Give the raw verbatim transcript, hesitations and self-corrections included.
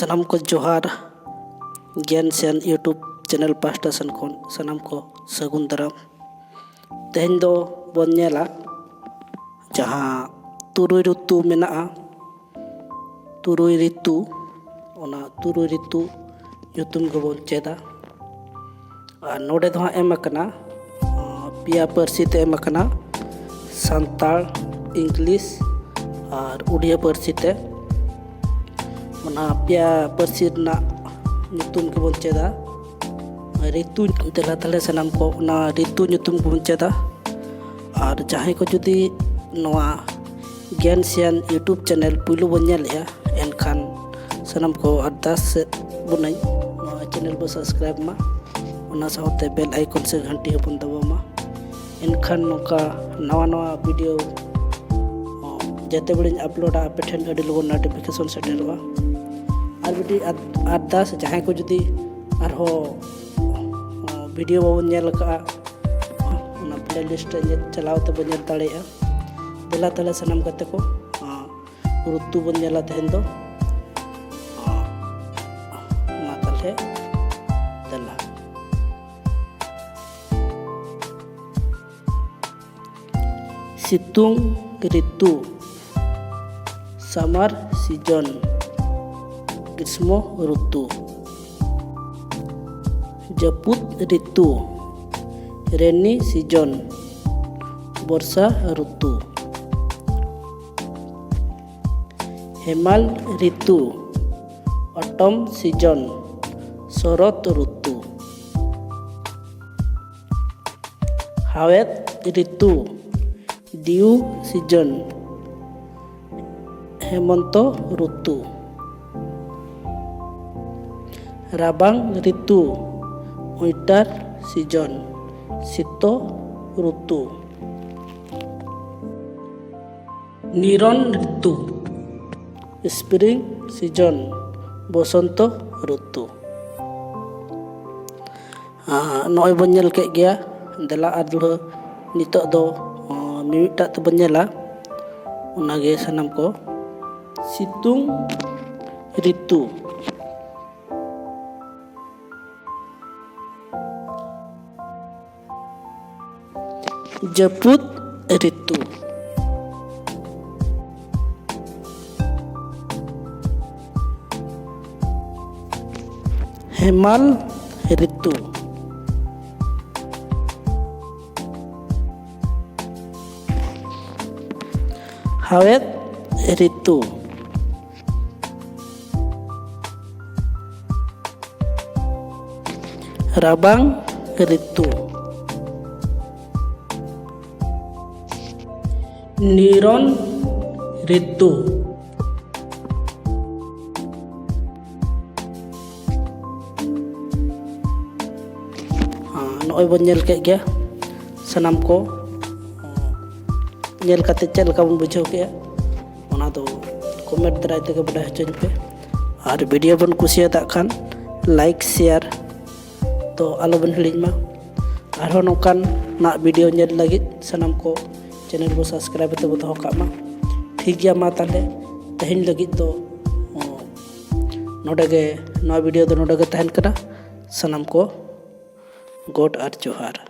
ᱥᱟᱱᱟᱢ ᱠᱚ ᱡᱚᱦᱟᱨ᱾ ᱜᱮᱭᱟᱱ ᱥᱮᱱ YouTube ᱪᱮᱱᱮᱞ ᱯᱟᱦᱴᱟ ᱥᱮᱱ ᱠᱷᱚᱱ ᱥᱟᱱᱟᱢ ᱠᱚ ᱥᱟᱹᱜᱩᱱ ᱫᱟᱨᱟᱢ᱾ ᱛᱮᱦᱮᱧ ᱫᱚ ᱵᱚᱱ ᱧᱮᱞᱟ ᱡᱟᱦᱟᱸ ᱛᱩᱨᱩᱭ ᱨᱤᱛᱩ ᱢᱮᱱᱟᱜᱼᱟ, ᱛᱩᱨᱩᱭ ᱨᱤᱛᱩ, ᱚᱱᱟ ᱛᱩᱨᱩᱭ ᱨᱤᱛᱩ ᱧᱩᱛᱩᱢ ᱜᱮᱵᱚᱱ ᱪᱮᱫᱟ᱾ ᱟᱨ ᱱᱚᱰᱮ ᱫᱚ ᱦᱟᱸᱜ ᱮᱢ ᱟᱠᱟᱱᱟ, ᱟᱸ, ᱯᱮᱭᱟ ᱯᱟᱹᱨᱥᱤ ᱛᱮ ᱮᱢ ᱟᱠᱟᱱᱟ, ᱥᱟᱱᱛᱟᱲ, ᱤᱝᱞᱤᱥ ᱟᱨ ᱩᱰᱤᱭᱟ ᱯᱟᱹᱨᱥᱤ ᱛᱮ᱾ ᱚᱱᱟ ᱯᱮᱭᱟ ᱯᱟᱹᱨᱥᱤ ᱨᱮᱱᱟᱜ ᱧᱩᱛᱩᱢ ᱜᱮᱵᱚᱱ ᱪᱮᱫᱟ᱾ ᱨᱤᱛᱩ, ᱫᱮᱞᱟ ᱛᱟᱦᱞᱮ ᱥᱟᱱᱟᱢ ᱠᱚ ᱚᱱᱟ ᱨᱤᱛᱩ ᱧᱩᱛᱩᱢ ᱜᱮᱵᱚᱱ ᱪᱮᱫᱟ᱾ ᱟᱨ ᱡᱟᱦᱟᱸᱭ ᱠᱚ ᱡᱩᱫᱤ ᱱᱚᱣᱟ ᱜᱮᱭᱟᱱ ᱥᱮᱭᱟᱱ YouTube ᱪᱮᱱᱮᱞ ᱯᱩᱭᱞᱩ ᱵᱚᱱ ᱧᱮᱞᱮᱜᱼᱟ, ᱮᱱᱠᱷᱟᱱ ᱥᱟᱱᱟᱢ ᱠᱚ ᱟᱨᱫᱟᱥ ᱮᱫ ᱵᱚᱱᱟᱹᱧ ᱱᱚᱣᱟ ᱪᱮᱱᱮᱞ ᱵᱚ subscribe ᱢᱟ, ᱚᱱᱟ ᱥᱟᱶᱛᱮ bell icon ᱥᱮ ᱜᱷᱟᱱᱴᱤ ᱦᱚᱸᱵᱚᱱ ᱫᱟᱵᱟᱣ ᱢᱟ᱾ ᱮᱱᱠᱷᱟᱱ ᱱᱚᱝᱠᱟ ᱱᱟᱣᱟ ᱱᱟᱣᱟ video ᱡᱟᱛᱮ ᱵᱮᱲᱤᱧ uploadᱟ, ᱟᱯᱮ ᱴᱷᱮᱱ ᱟᱹᱰᱤ ᱞᱚᱜᱚᱱ notification ᱥᱮᱴᱮᱨᱚᱜᱼᱟ᱾ ᱟᱨ ᱢᱤᱫᱴᱤᱡ ᱟᱨ-, ᱟᱨᱫᱟᱥ, ᱡᱟᱦᱟᱸᱭ ᱠᱚ ᱡᱩᱫᱤ ᱟᱨᱦᱚᱸ video ᱵᱟᱵᱚᱱ ᱧᱮᱞ ᱟᱠᱟᱫᱼᱟ, ᱚᱱᱟ playlist ᱨᱮ ᱧᱮᱞ, ᱪᱟᱞᱟᱣ ᱛᱮᱵᱚᱱ ᱧᱮᱞ ᱫᱟᱲᱮᱭᱟᱜᱼᱟ᱾ ᱫᱮᱞᱟ ᱛᱟᱦᱞᱮ ᱥᱟᱱᱟᱢ ᱜᱟᱛᱮ ᱠᱚ, ᱟᱸ, ᱨᱩᱛᱩ ᱵᱚᱱ ᱧᱮᱞᱟ ᱛᱮᱦᱮᱧ ᱫᱚ᱾ ᱟᱸ, ᱢᱟ ᱛᱟᱦᱞᱮ ᱫᱮᱞᱟ᱾ ᱥᱤᱛᱩᱝ ᱨᱤᱛᱩ, summer season, ᱜᱨᱤᱥᱢᱚ ᱨᱩᱛᱩ᱾ ᱡᱟᱹᱯᱩᱫ ᱨᱤᱛᱩ, rainy season, ᱵᱚᱨᱥᱟ ᱨᱩᱛᱩ᱾ ᱦᱮᱢᱟᱞ ᱨᱤᱛᱩ, autumn season, ᱥᱚᱨᱚᱛ ᱨᱩᱛᱩ᱾ ᱦᱟᱣᱮᱫ ᱨᱤᱛᱩ, dew season, ᱦᱮᱢᱚᱱᱛᱚ ᱨᱩᱛᱩ᱾ ᱨᱟᱵᱟᱝ ᱨᱤᱛᱩ, winter season, ᱥᱤᱛᱚ ᱨᱩᱛᱩ᱾ ᱱᱤᱨᱚᱱ ᱨᱤᱛᱩ, spring season, ᱵᱚᱥᱚᱱᱛᱚ ᱨᱩᱛᱩ᱾ ᱟᱸ, ᱱᱚᱜᱼᱚᱭ ᱵᱚᱱ ᱧᱮᱞ ᱠᱮᱫ ᱜᱮᱭᱟ᱾ ᱫᱮᱞᱟ ᱟᱨ ᱫᱩᱲᱦᱟᱹ ᱱᱤᱛᱚᱜ ᱫᱚ, ᱟᱸ, ᱢᱤᱢᱤᱫᱴᱟᱜ ᱛᱮᱵᱚᱱ ᱧᱮᱞᱟ, ᱚᱱᱟᱜᱮ ᱥᱟᱱᱟᱢ ᱠᱚ᱾ ᱥᱤᱛᱩᱝ ᱨᱤᱛᱩ᱾ ᱡᱟᱹᱯᱩᱫ ᱨᱤᱛᱩ᱾ ᱦᱮᱢᱟᱞ ᱨᱤᱛᱩ᱾ ᱦᱟᱣᱮᱫ ᱨᱤᱛᱩ᱾ ᱨᱟᱵᱟᱝ ᱨᱤᱛᱩ᱾ ᱱᱤᱨᱚᱱ ᱨᱤᱛᱩ᱾ ᱦᱮᱸ, ᱱᱚᱜᱼᱚᱭ ᱵᱚᱱ ᱧᱮᱞ ᱠᱮᱫ ᱜᱮᱭᱟ ᱥᱟᱱᱟᱢ ᱠᱚ᱾ ᱧᱮᱞ ᱠᱟᱛᱮ ᱪᱮᱫ ᱞᱮᱠᱟ ᱵᱚᱱ ᱵᱩᱡᱷᱟᱹᱣ ᱠᱮᱫᱼᱟ, ᱚᱱᱟ ᱫᱚ ᱠᱚᱢᱮᱱᱴ ᱫᱟᱨᱟᱭ ᱛᱮᱜᱮ ᱵᱟᱰᱟᱭ ᱦᱚᱪᱚᱧ ᱯᱮ᱾ ᱟᱨ ᱵᱷᱤᱰᱤᱭᱳ ᱵᱚᱱ ᱠᱩᱥᱤᱭᱟᱫᱟᱜ ᱠᱷᱟᱱ ᱞᱟᱭᱤᱠ, ᱥᱮᱭᱟᱨ ᱫᱚ ᱟᱞᱚᱵᱚᱱ ᱦᱤᱲᱤᱧ ᱢᱟ᱾ ᱟᱨᱦᱚᱸ ᱱᱚᱝᱠᱟᱱᱟᱜ ᱵᱷᱤᱰᱤᱭᱳ ᱧᱮᱞ ᱞᱟᱹᱜᱤᱫ ᱥᱟᱱᱟᱢ ᱠᱚ ᱪᱮᱱᱮᱞ ᱵᱚ ᱥᱟᱵᱥᱠᱨᱟᱭᱤᱵ ᱠᱟᱛᱮ ᱵᱚ ᱫᱚᱦᱚ ᱠᱟᱜ ᱢᱟ᱾ ᱴᱷᱤᱠ ᱜᱮᱭᱟ, ᱢᱟ ᱛᱟᱦᱚᱞᱮ ᱛᱮᱦᱮᱧ ᱞᱟᱹᱜᱤᱫ ᱫᱚ, ᱚ, ᱱᱚᱰᱮ ᱜᱮ, ᱱᱚᱣᱟ ᱵᱷᱤᱰᱤᱭᱳ ᱫᱚ ᱱᱚᱰᱮ ᱜᱮ ᱛᱟᱦᱮᱱ ᱠᱟᱱᱟ᱾ ᱥᱟᱱᱟᱢ ᱠᱚ ᱜᱚᱰ ᱟᱨ ᱡᱚᱦᱟᱨ᱾